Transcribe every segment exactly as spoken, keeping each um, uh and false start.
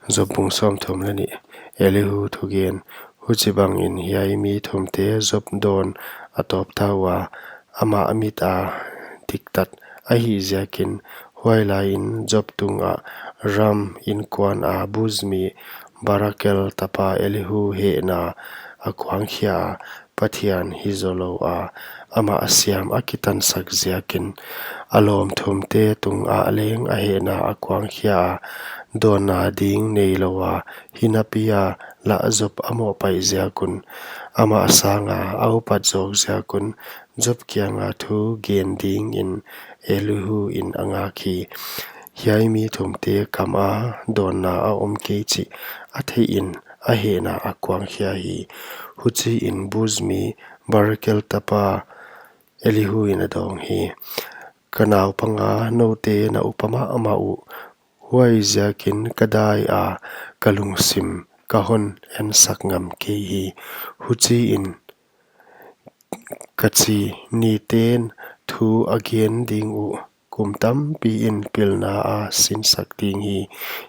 Job bung sawmthum leh nih. Elihu thugen. Huchibangin hiai mi thumte Job dawn a tawpta ua, amah mit a diktat ahih ziakin. Huailaiin Job tungah Ram inkuana Buz mi Barakel tapa Elihu hehna a kuangkhia a, Pathian hi zolou a, amah a siam a kitansak ziakin. A lawm thumte tungah leng a hehna a kuangkhia a, dawnna ding neilou a, hinapi a lah Job a mohpaih ziak un, amah sanga a upat zawk ziak un, Job kianga thu gen dingin Elihu in a ngak hi. Hiai mi thumte kama dawnna a om kei chih a theihin a hehna a kuangkhia hi. Huchiin Buz mi Barakel tapa Elihu in a dawng hi. Ka naupanga, noute na upa mahmah uh, huaiziakin ka dai a, ka lungsim ka hon ensak ngam kei hi. Huchiin ka chi, nite'n thu a gen ding uh, kum tampiin pilna a sinsak ding hi.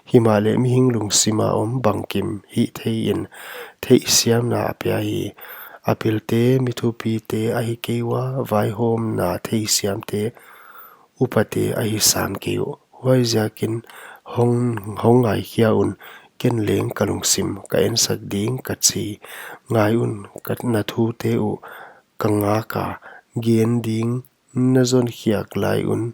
Himahleh mihing lungsima om bangkim hih theiin theihsiamna a pia hi. A pilte mi thupite ahi kei ua, vaihawmna theisiamte upate ahi sam kei uh. Huaiziakin hong, hong ngaikhia un, ken leng ka lungsim ka ensak ding, ka chi. Ngai un, ka, na thute uh ka ngak a, gen ding na zonkhiak lai un,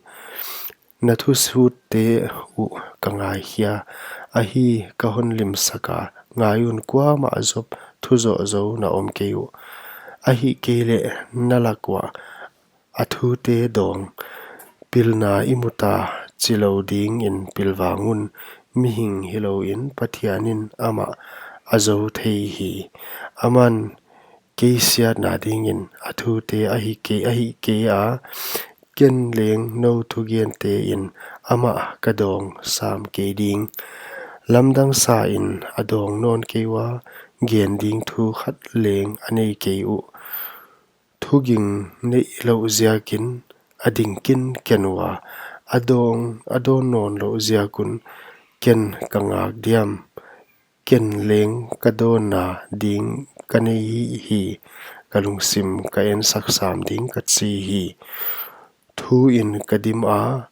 na thusutte uh ka ngaikhia. Ahi, ka hon limsak a, ngai un, kuamah Job thu zoh zou na om kei uh. Ahihkeileh na lak uah a thute dawng, pilna i mu ta, chilou dingin pilvang un, mihing hilouin Pathianin amah a zou thei hi. Aman kei siatna dingin a thute ahi kei, ahi kei a, ken leng nou thugentein amah ka dawng sam kei ding. Lamdang sain a dawng nawn kei ua, gen ding thu khat leng a nei kei uh. Thuging neih louh ziakin a ding kinken ua, a dawng, a dawn nawn louh ziak un ken ka ngak diam? Ken leng ka dawnna ding ka nei hi, ka lungsim ka ensak sam ding ka chi hi. Thuin ka dim a,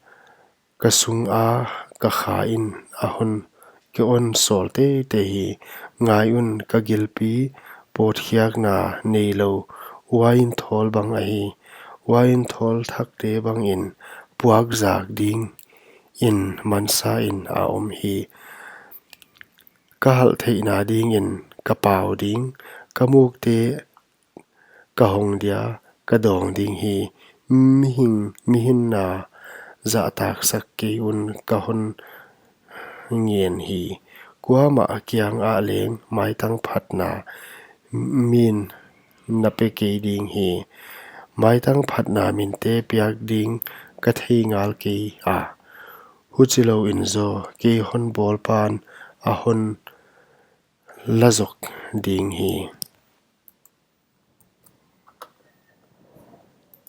ka sunga ka khain a hon, ka hon sawl teitei hi. Ngai un, ka gilpi pawtkhiakna neilou uain thawl bang ahi. Uain thawl thakte bangin puakzak dingin mansain a om hi. Ka halh theihna dingin ka pau ding, ka mukte ka hong dia, ka dawng ding hi. Mihing, mihinna zahtaksak kei un, ka hon ngen hi. Kuamah kiangah leng maitang phatna min na pe kei ding hi. Maitang phatna minte piak ding ka thei ngal kei a, huchilouin zaw kei hon bawlpan a hon la zok ding hi.